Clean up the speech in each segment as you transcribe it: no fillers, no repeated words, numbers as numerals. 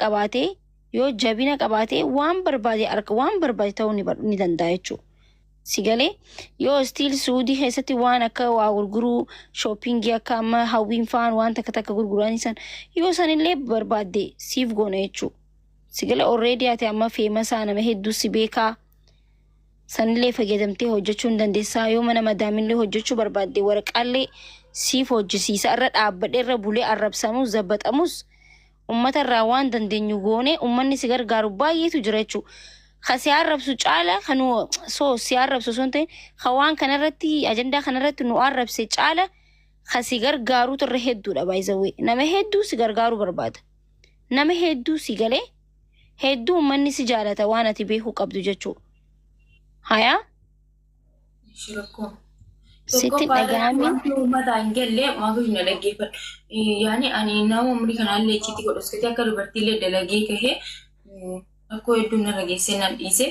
qabaate, yoo jabina qabaate, waan barbaade arga, waan barbaade ta'uu ni danda'a jechuudha. Si galee? Yoo still Suudii keessatti waan akka waa gurguruu, shoppingii, akka amma hawwiin fa'aan waan takka takka gurguranii san, yoo sanillee barbaadde siif goona jechuudha. Si galee? Already ati amma famousaa, nama hedduu si beekaa. Sanillee fayyadamtee hojjechuu hin dandeessaa. Yoo mana madaamillee hojjechuu barbaadde, waraqaallee siif hojjisiisa. Irra dhaabbadhee, irra bulee, arrabsamus zabbaxamus, ummata irraa waan dandeenyu goone, ummanni si gargaaru baay'eetu jira jechuudha. Ka si arrabsu caala, kan nu so si arrabsu osoo hin ta'in, ka waan kanarratti, ajandaa kanarratti nu arrabse caala, ka si gargaarutu irra hedduudha baay'isawee. Nama hedduu si gargaaruu barbaada. Nama hedduu si galee, hedduu ummanni si jaalata, waan ati beekuu qabdu jechuudha. Hayaa. Ishee rakkoo. Sitti Tokkoffaa irratti dhaga'amin. Wanti uummataa hin galle maaf na dhaggeeffadhu. Yaani ani nama umurii kanaallee icciitti godhu akka dubartiillee dalagee kahee rakkoo hedduun narra geessee nan dhiise.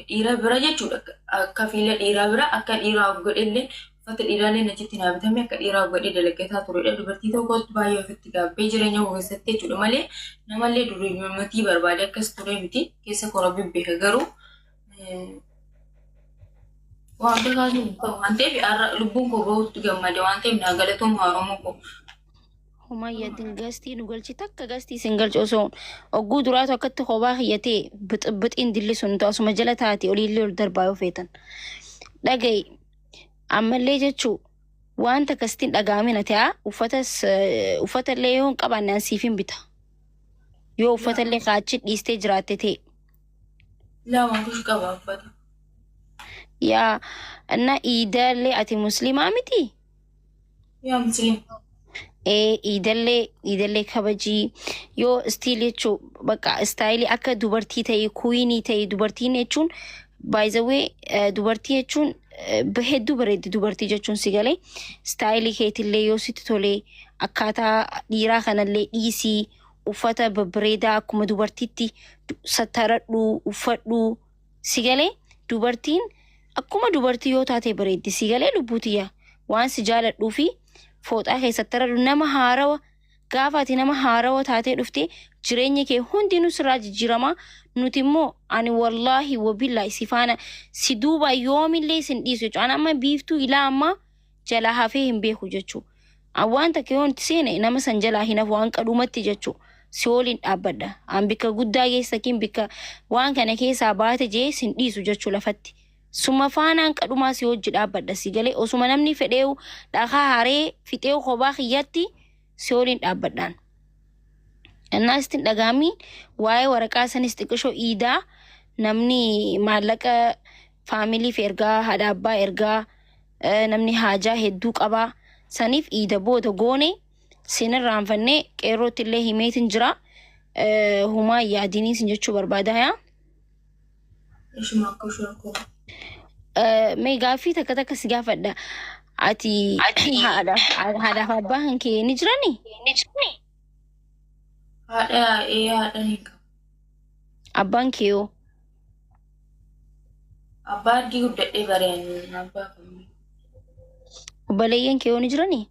Dhiira bira jechuudha, akka fiila dhiiraa bira akka dhiiraa of godhellee, uffata dhiiraallee achitti naa bitame, akka dhiiraa of godhee dalaggataa turedha. Dubartii tokkotti baay'ee ofitti gaabbee jireenya koo keessatti jechuudha malee namallee durii barbaade akkas ture miti, keessa koo rabbi beeka. Garuu waan kaasuun ta'u waan ta'eef, har'a lubbuun koo bahutti gammade waan ta'eef, naa galatooma, Oromoo koo. Homaa yaadin, guestii nu galchi, takka guestii isin galchi. Osoo ogguu duraatu akkatti kophaa kiyyatee bixibbixiin dilli sun ta'u asuma jala taate, oliillee ol darbaa yoo feetan. Dhaga'i, ammallee jechuu waan takkasitti hin dhaga'amin. Ati haa uffatas, uffata illee yoo hin qabaanne, an siif hin bita. Yoo uffata illee kaachi dhiistee jiraatte ta'e. Lama kush qaba uffata. Yaa na iidallee, ati musliimaa miti? Yaa musliim. Ee, iidallee kabajii. Yoo still jechuu bakka stylii akka dubartii ta'e, queenii ta'e, dubartiin jechuun, by the way, dubartii jechuun hedduu bareeddi dubartii jechuun. Si galee? Stylii keetillee yoo sitti tolee, akkaataa dhiiraa kanallee dhiisii, uffata babbareedaa akkuma dubartiitti sattaradhu, uffadhu. Si galee? Dubartiin akkuma dubartii yoo taate bareeddi. Si galee, lubbuutiyya? Waan si jaaladhuu fi fooxaa keessatti taradhu. Nama haarawa gaafa ati nama haarawa taatee dhufte, jireenya kee hundinuu sirraa jijjiiramaa. Nuti immoo, ani wallaahi wabillaahi, si faana, si duuba yoomillee sin dhiisu jechuudha. Ani amma biiftuu ilaa ammaa jalaa hafee hin beeku jechuudha. An waan takka yoon itti seene, nama san jalaa hin hafu waan qadhumatti jechuudha. Si waliin dhaabbadha. An bikka guddaa keessa kin bikka waan kana keessaa baate jee sin dhiisu jechuu lafatti. Suma faanaan qadhumaa si hojii dhaabbadha. Si galee? Osuma namni fedheewu dhakaa haree fixeewu, kophaa kiyyatti si waliin dhaabbadhaan. Innaa sitti dhagaamiin waa'ee waraqaa sanis xiqqishoo iidaa namni maallaqa familyf ergaa, haadha abbaa ergaa, namni haajaa hedduu qabaa. Saniif iida booda goone, sin irraanfannee, qeerrootti illee himeetin jira. Humaa yaadinii sin jechuu barbaada yaa. Ishuma akka ishee koo. Mee gaaffii takka takka si gaafadha. Ati haadhaaf abbaa kan kee ni jiranii? Haadha, ee, haadha ni qaba. Abbaan kee hoo? Abbaa argii guddadhee bareen abbaa kan. Obboleeyyan kee hoo ni jiranii?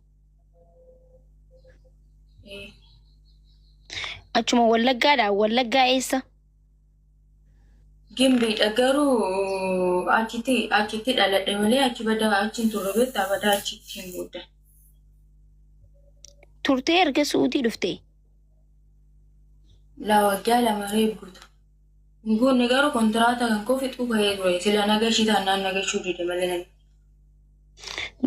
Ee. Achuma Wallaggaadha. Wallaggaa eessa? Gimbiidha, garuu achitti dhaladhe malee achi badaa achi hin turre, beektaa, badaa achitti hin guddan. Turtee erga Suudii dhuftee? Laa, waggaa 2 reef guutu. Hin guunne, garuu kontiraata kan koo fixuu bahee ture. Sila nagashii taanaan nagashuu dide malee namni.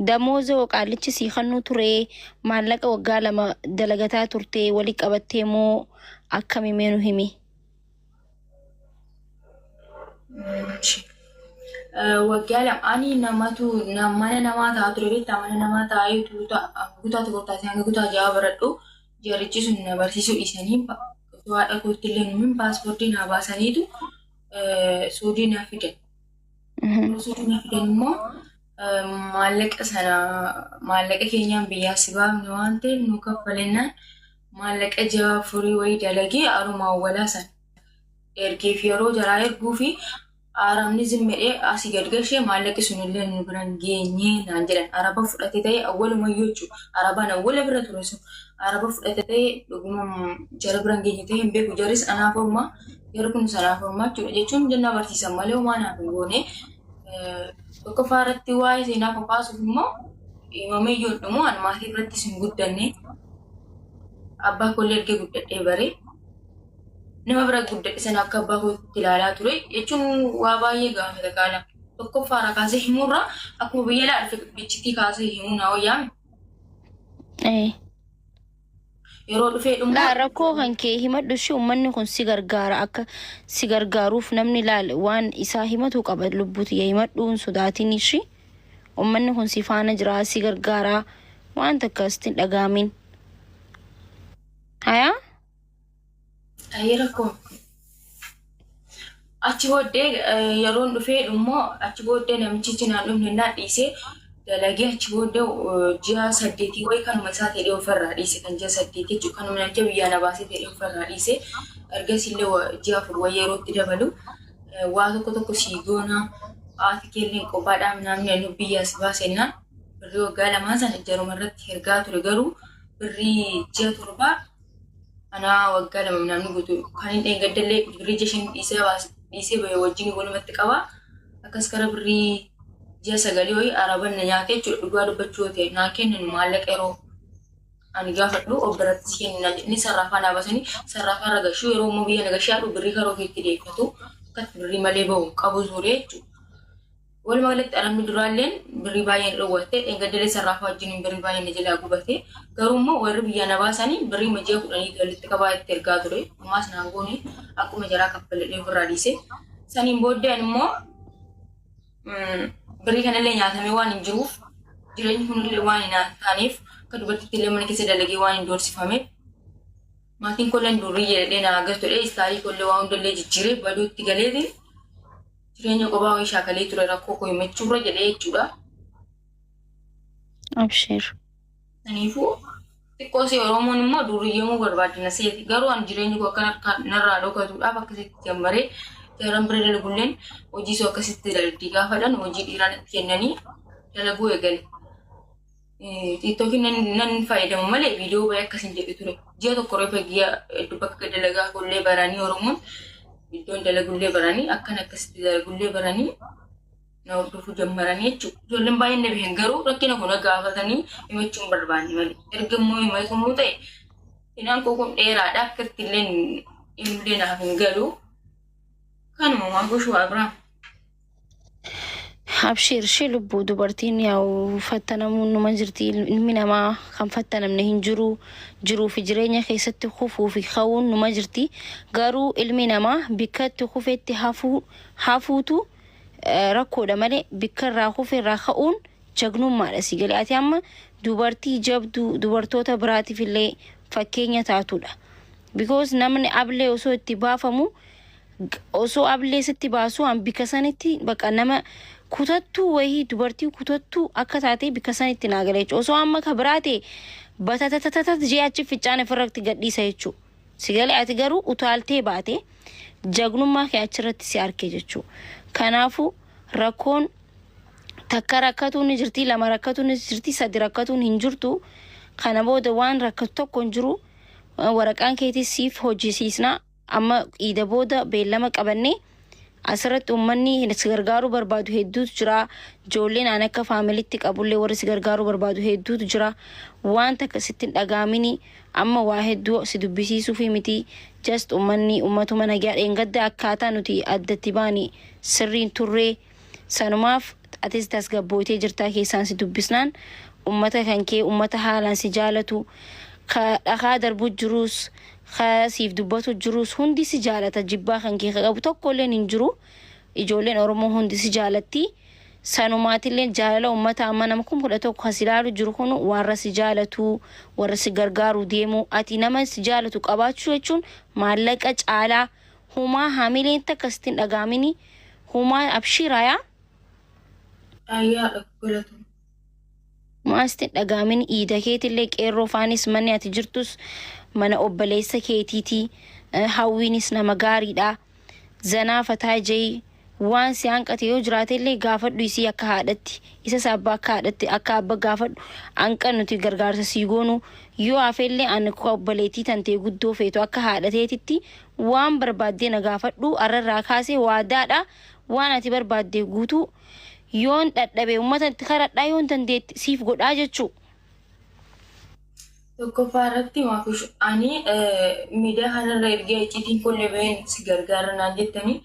Damooza qaallichi sii kennuu ture, maallaqa waggaa 2 dalagataa turtee walii qabattee moo akkami? Mee nu himi? Waggaa 2 ani namatu mana namaa taa'aa ture, beektaa, mana namaa taa'ee kutaa tokko taasisee hanga kutaa ja'a baradhu, jarichi sun na barsiisuu dhiisanii, osoo haadha kootti illee numin paaspoortii naa baasaniitu Suudii na fidan. Yeroo Suudii na fidan immoo, maallaqa sana maallaqa keenyaan biyyaa si baafne waan ta'eef nu kaffalennaan, maallaqa ji'a afurii wayii dalagee aruma awwalaa sana ergeef, yeroo jaraa erguu fi Arabni zimmedhee asii gad gashee maallaqi sunillee nu biran geenye naan jedhan. Araba fudhate ta'e awwalumayyuu jechuudha. Arabaan awwala bira ture sun araba fudhate ta'e dhuguma jara biran geenye ta'e hin beeku. Jarris anaaf ormaa, jarri kunis anaaf ormaa jechuudha. Jechuun jennaa barsiisan malee homaa naaf hin goone. Tokkoffaa irratti waa'ee seenaa koo kaasuuf immoo himamee iyyuu hin dhumu. Ani maatii birattis hin guddanne. Abbaa koollee erga guddadhee bare. Nama bira guddadhe sana akka abbaa kootti ilaalaa ture jechuun waa baay'ee gaafata kaana. Tokkoffaa irraa kaasee himuurraa akkuma biyya alaa dhufe bichitti kaasee himuu naa wayyaame. Yeroo dhufee dhummoo Laa, rakkoo kan kee himadhu ishee, uummanni kun si gargaara. Akka si gargaaruuf namni laal waan isaa himatu qaba. Lubbuti himadhu, hin sodaatin ishee. Uummanni kun si faana jira, si gargaara. Waan takka sitti hin dhagaamin. Hayaa? Ayyee, rakkoo. Achi booddee yeroon dhufee dhummoo, achi booddee namichichi naan dhufne naan dhiisee dalagee, achi booddee ji'a 8 wayii kanuma isaa ta'ee ofirraa dhiise, kan ji'a 8 jechuudha. Kanuma namicha biyyaa na baasee ta'ee ofirraa dhiise. Ergasii illee ji'a 4 wayii yerootti dabalu waa tokko tokko sii goona, haati keelleen qophaadhaa namni nu biyyaa si baasennaan birrii waggaa lamaan sana jaruma irratti hergaa ture. Garuu birrii ji'a 7 anaa waggaa 2 namni guutuu kan hin dheengaddallee birrii ji'a 5 dhiisee baase, dhiisee bahe wajjin walumatti qaba. Akkas kara birrii ji'a 9 wayii araban na nyaate jechuudha. Dhugaa dubbachuu yoo ta'e, naa kennan maallaqa yeroo ani gaafadhu of biratti si kenna jedhanii sarraafaa naa basanii sarraafaa irra gashuu. Yeroo immoo biyya na gashaadhu birrii karoo ofiitti deeffatu, akkatti birrii malee bahu qabu ture jechuudha. Walumaa galatti arabni duraalleen birrii baay'een dhoowwatte, dheengaddalee sarraafaa wajjin birrii baay'een na jalaa gubate. Garuu immoo warri biyyaa na baasanii birrii ji'a 10 walitti qabaa itti ergaa ture. Ammaas naan goone, akkuma jaraa kaffaladhee ofirraa dhiise. Saniin booddee ani immoo birrii kanallee nyaatamee waan hin jiruuf, jireenyi kunillee waan hin taaneef, akka dubartiitti illee mana keessa dalagee waan hin doorsifameef, maatiin kolleen durii jedhee na agartudha. Istaayilii kollee waa hundallee jijjiiree baduutti galeetiin jireenya kophaa wayii shaakalee ture, rakkoo koo himachuurra jedhee jechuudha. Abshir. Kanaafuu xiqqoo si Oromoon immoo durriyyamuu barbaadina seeti. Garuu ani jireenyi koo akka narraa dhokatuudhaaf akkasitti jammaree jaran bira dalagulleen hojii isoo akkasitti dalagdii gaafadhan hojii dhiiraa natti kennanii dalaguu eegale. TikTokiin nan fayyadamu malee viidiyoo baay'ee akkasin jedhu ture. Ji'a tokko reefa ji'a hedduu bakka dalagaa kollee baranii, Oromoon iddoon dalagullee baranii, akkan akkasitti dalagullee baranii na hordofuu jammaranii jechuudha. Ijoolleen baay'een na beekan, garuu rakkina kun gaafatanii himachuu hin barbaanne malee. Erga immoo himatamuu ta'e seenaan koo kun dheeraadha, akkatti illee illee naaf hin galu. Kanuma maa goshuu Abiraam. Abshir ishee lubbuu, dubartiin yaa'u fattanamuun numa jirti. Ilmi namaa kan fattanamne hin jiru. Jiruu fi jireenya keessatti kufuu fi ka'uun numa jirti. Garuu ilmi namaa bikka itti kufetti hafuu hafuutu rakkoodha malee bikka irraa kufe irraa ka'uun jagnummaadha. Si galee? Ati amma dubartii jabduu dubartoota biraatiif illee fakkeenya taatudha. Because namni ablee osoo itti baafamu, osoo ablee sitti baasu, an bika sanitti baqa nama kutattuu wayii, dubartii kutattuu akka taate bika sanitti naa gala jechuudha. Osoo amma ka biraa ta'e batatatatat jee achi ficcaan ofirratti gadhiisa jechuudha. Si galee? Ati garuu utaaltee baate, jagnummaa kee achirratti si arke jechuudha. Kanaafuu rakkoon takka rakkatuun ni jirti, lama rakkatuun ni jirti, sadi rakkatuun hin jirtu. Kana booda waan rakkatu tokko hin jiru. Waraqaan keetis siif hojjisiisna. Amma iida booda beellama qabannee asirratti uummanni si gargaaruu barbaadu hedduutu jira. Ijoolleen aan akka faamilitti qabullee warri si gargaaruu barbaadu hedduutu jira. Waan takka sitti hin dhagaamini. Amma waa hedduu si dubbisiisuufi miti. Just uummanni uummatuma nagaa dheengadda akkaataa nuti addatti baani sirriin turree. Sanumaaf atis tasgabbooytee jirtaa. Keessaan si dubbisnaan ummata kan kee, ummata haalaan si jaalatu, ka dhakaa darbu jirus, ka siif dubbatu jirus hundi si jaalata. Jibbaa kan kee ka qabu tokkolleen hin jiru. Ijoolleen Oromoo hundi si jaalatti. Sanumaatillee jaalala ummata amma nama 11,000 kas ilaalu jiru kun warra si jaalatu, warra si gargaaru deemu. Ati nama si jaalatu qabaachuu jechuun maallaqa caalaa humaa. Hamileen takka sitti hin dhagaamini humaa. Abshiiraayaa. Ayyaadha, galatu. Humaa sitti hin dhagaamin. Iida keetillee qeerroo faanis, manni ati jirtus mana obboleessa keetiiti. Hawwiinis nama gaariidha. Zanaa fataa jee. Waan si hanqate yoo jiraate illee gaafadhu isii akka haadhatti. Isas abbaa akka haadhatti akka abba gaafadhu. Hanqa nuti gargaarsa sii goonu yoo hafe illee ani obboleettii tantee guddoo feetu akka haadha teetitti waan barbaaddee na gaafadhu. Arrarraa kaasee waadaadha. Waan ati barbaadde guutuu yoon dhadhabe uummata itti karadhaa yoon dandeetti siif godhaa jechuu. Tokkoffaa irratti Maakush ani miidiyaa kanarra ergee icciitiin kun baheen si gargaara naan jettanii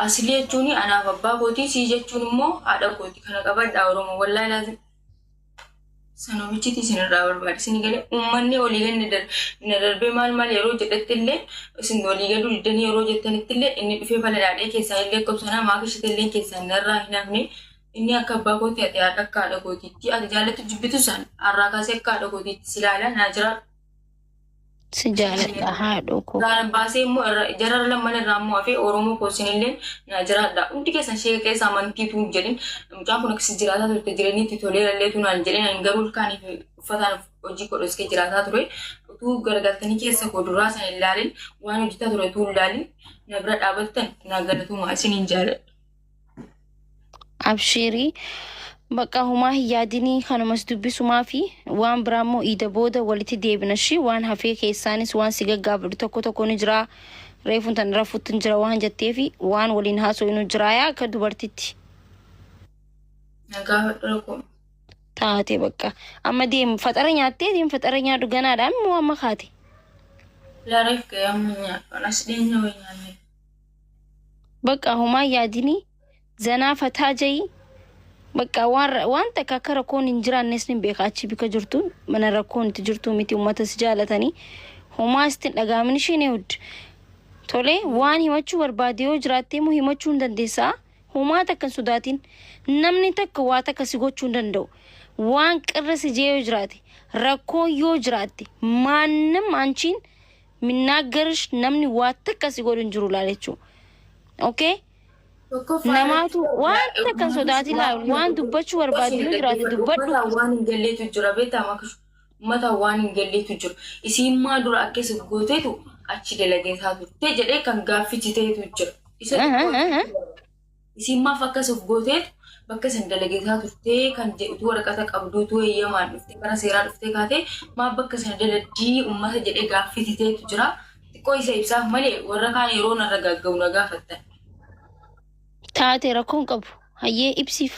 aslii jechuun anaaf abbaa kootii sii jechuun immoo haadha kooti kana qabadhaa Oromoo wallaahi laazim sanobichiti isinirraa barbaade isin galee uummanni olii gadi na darbee maal maal yeroo jedhetti illee isin olii gaduu diddanii yeroo jettanitti illee inni dhufee fala dhaadhee keessaa illee qobsanaa maakishite illee keessaa narraa hin hafne. Inni akka abbaa kootii ati haadha akka haadha kootiitti ati jaallattu jibbitu san har'aa kaasee akka haadha kootiitti si ilaala naa jiraadhu. Si jaaladha haadhoo koo. Gaara baasee immoo irra jara lamman irraa immoo hafee Oromoo koo isinillee naa jiraadha. Hundi keessan sheeka keessa amantiitu hin jedhin mucaan kun akkasi jiraataa turte jireenyi itti toleera illee naan jedhin ani garuu ilkaanii fi uffataan hojii koo dhoskee jiraataa ture. Utuu garagaltanii keessa koo duraa sana hin ilaalin waan hojjetaa ture utuu hin ilaalin na bira dhaabattan naa galatumaa isiniin jaaladha. Abshiirii bakka humaa hin yaadinii kanumas dubbisumaa fi waan biraa immoo iida booda walitti deebina shi waan hafee keessaanis waan si gaggaafadhu tokko tokko ni jira reefuun tan rafuutti hin jira waan jetteefi waan waliin haasofnu jira yaa akka dubartitti Na gaafadhu rakkoo. Taate bakka amma deem faxara nyaattee deem faxara nyaadhu ganaadha immoo amma kaate. Laareef ga'ee amma nyaadhu. As dhiyeenya wayii nyaanne. Bakka humaa yaadinii zanaa fataa jayi bakka waan waan takka akka rakkoon hin jiraannes ni beeka achi bika jirtu mana rakkoon itti jirtu miti uummata si jaalatanii humaa sitti hin dhaga'amin isheen eewud tole waan himachuu barbaade yoo jiraatte immoo himachuu hin dandeessaa humaa takka hin sodaatin namni takka waa takka si gochuu hin danda'u waan qirra si jee yoo jiraate rakkoon yoo jiraatte maannam anchiin minnaaggarsh namni waa takka si godhu hin jiru laal jechuu okay. Tokkoffaa Namaatu waan takka hin sodaatin laal waan dubbachuu barbaaddu yoo jiraate dubbadhu. Uummataan waan hin galleetu jira beektaa makashu. Uummataan waan hin galleetu jira. Isiin maa dura akkasa gooteetu achi dalageetaa turte jedhee kan gaaffichi ta'etu jira. Isa isiin maaf akkas of gooteetu bakka san dalageetaa turte kan jedhutu waraqata qabduutu eeyyamaan dhuftee karaa seeraa dhuftee kaatee maaf bakka sana daladdii uummata jedhee gaaffichi ta'etu jira. Xiqqoo isa ibsaaf malee warra kaan yeroo narra gagga'u na gaafattan. Taate rakkoon qabu hayyee ibsiif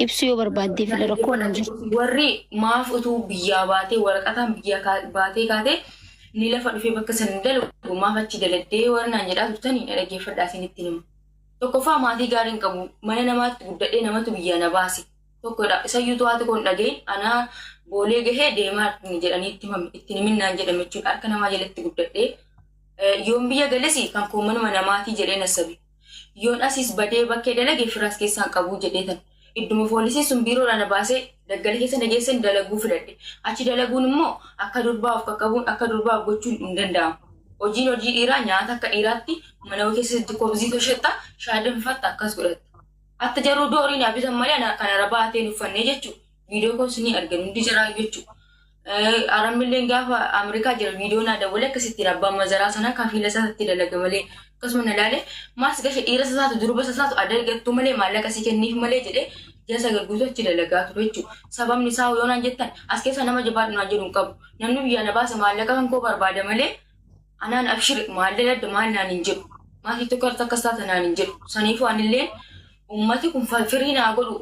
ibsuu yoo barbaadde fila rakkoon hin jiru. Warri maaf utuu biyyaa baatee waraqataan biyyaa baatee kaatee ni lafa dhufee bakka san dalagu maaf achi daladdee warra naan jedhaa turtanii na dhaggeeffadhaa isinitti himu. Tokkoffaa maatii gaarii hin qabu mana namaatti guddadhee namatu biyyaa na baase. Tokkodha isayyuu to'aati kun dhageen anaa boolee gahee deemaa jedhanii itti himame itti himinnaan jedhame jechuudha harka namaa jalatti guddadhee yoon biyya gales kan koo manuma namaatii jedhee nassabe. Yoon asis badee bakkee dalage firaas keessaan qabuu jedhee tan. Idduma poolisiin sun biiroodhaan na baasee daggala keessa na geessan dalaguu filadhe. Achi dalaguun immoo akka durbaa of qaqqabuun akka durbaa of gochuun hin danda'amu. Hojiin hojii dhiiraa nyaata akka dhiiraatti mana keessatti kobzii toshatta shaayii danfifatta akkas godhatta. Hatta jaruu doorii naa bitan malee ana kan arabaa hateen uffannee jechuudha. Viidiyoo koos ni argan hundi jaraa jechuudha. Aramilleen gaafa Ameerikaa jira viidiyoo naa dawwalee akkasittiin abbaan mazaraa sanaa kafiila isaatti dalaga malee akkasuma na ilaale maas gashe dhiira sasaatu durba sasaatu adda argattu malee maallaqa si kenniif malee jedhee ji'a sagal guutuu achi dalagaa ture jechuudha. Sababni isaa yoo naan jettan as keessa nama jabaadhu naan jedhu hin qabu. Namni biyyaa na baase maallaqa kan koo barbaada malee anaan abshir maal daladda maal naan hin jedhu. Maatii tokko irratti akkas taata naan hin jedhu. Saniifuu anillee uummati kun firii naa godhu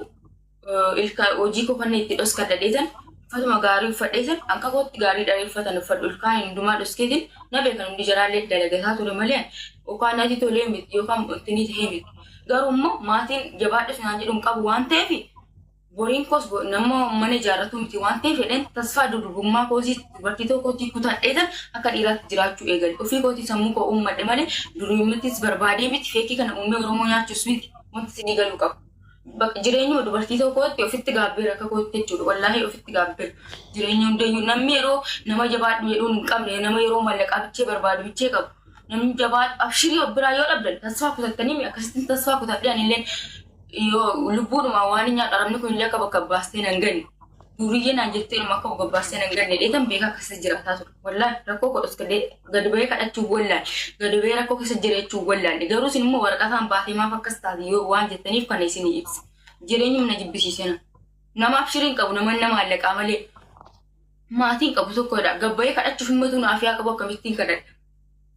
ilka hojii koo kan itti dhoskadha dheetan uffatuma gaarii uffadheetan akka kootti gaarii dhaan uffatan uffadhu ilkaan hundumaa dhoskeetiin na beekan hundi jaraallee dalagataa ture malee yookaan natti tolee miti yookaan ittiin ta'ee miti. Garuu immoo maatiin jabaadhus naan jedhu hin qabu waan ta'eef boriin koos nama mana ijaarratu miti waan ta'eef jedheen tasfaa durbummaa koosii dubartii tokkotti kutadheetan akka dhiiraatti jiraachuu eegale. Ofii kootii sammuu koo uummadhe malee durumattis barbaadee miti feekii kana uumee Oromoo nyaachuus miti wanti isinii galuu qabu. Jireenyuma dubartii tokkootti ofitti gaabbeera akka kootti jechuudha. Wallaahi ofitti gaabbeera. Jireenya hundayyuu namni yeroo nama jabaadhu jedhuun hin qabne nama yeroo mallaqaa bichee barbaadu bichee qabu. Namni jabaadhu abshirii of biraa yoo dhabdan tasfaa kutattanii akkasitti tasfaa kutadhee anillee yoo lubbuudhuma waan hin nyaadhu arabni kun illee akka bakka baastee nan gani. Duriyyee naan jettee ilma akka gabbaasee nan ganne dheetan beekaa keessa jiraataa ture. Wallaahi rakkoo godhus gadi bahee kadhachuu wallaale. Gadi bahee rakkoo keessa jiraachuu wallaale. Garuu isin immoo waraqataan baatee maaf akkas taate yoo waan jettaniif kana isinii ibsa. Jireenyi na jibbisiisena. Namaaf shiriin qabu nama nama maallaqaa malee. Maatiin qabu tokkodha. Gabbayee kadhachuuf himmatu naaf yaa qabu akkamittiin kadhadha.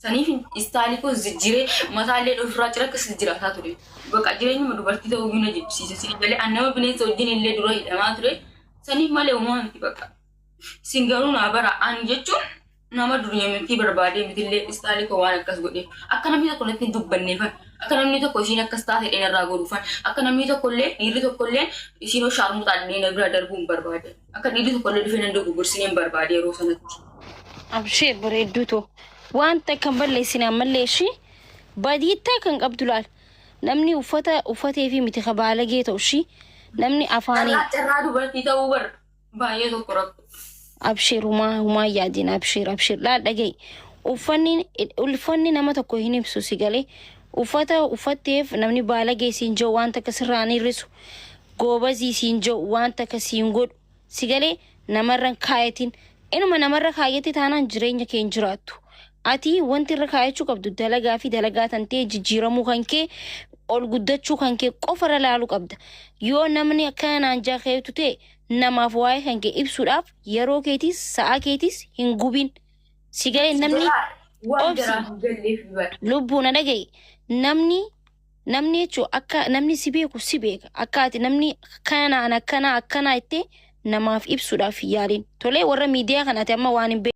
Saniif style koo jijjiiree mataallee ofirraa cira akkas jiraataa ture. Bakka jireenyuma dubartii ta'uu na jibbisiise. Isin galee an nama bineensa wajjin illee dura hidhamaa ture. Saniif malee uumaa miti bakka. Isin garuu naa bara an jechuun nama duriyyamtii barbaadee mitillee style koo waan akkas godheef. Akka namni tokko natti hin dubbanneefan. Akka namni tokko isiin akkas taate dheerarraa godhuufan. Akka namni tokko illee dhiirri tokko illee isiin shaarmuxaa dheena bira darbuu hin barbaade. Akka dhiirri tokko illee dhufee nan dogoggorsinee hin barbaade yeroo sanatti. Abshee bareedduutu wanta kan balleessine ammallee ishii badiittaa kan qabdu laal. Namni uffata uffatee fi miti kabaalagee ta'u ishii namni afaanii Carraa dubartii ta'uu bar baay'ee tokko rakkoo. Abshir, humaa humaa yaadin. Abshir, abshir, laal dhaga'i. Uffanni nama tokko hin ibsu si galee. Uffata uffatteef namni baalagee siin jiru wanta akka sirraan hir'isu, goobazii siin jiru wanta akka siin godhu si galee namarra hin kaayatin. Inuma namarra kaayyate taanaan jireenya kee hin jiraattu. Ati wanti irra kaayachuu qabdu dalagaa fi dalagaa tan ta'e, jijjiiramuu kan kee, ol guddachuu kan kee qofarra laaluu qabda. Yoo namni akkanaan jaakeetu ta'e, namaaf waa'ee kan kee ibsuudhaaf yeroo keetis sa'a keetis hin gubin. Si galee namni Waan obsi. jaraa hin galleef bara. Lubbuu na dhaga'i. Namni jechuun akka namni si beeku si beeka. Akka ati namni kanaan akkanaa akkanaa jettee namaaf ibsuudhaaf hin yaalin. Tolee, warra miidiyaa kanaati amma waan hin beekne.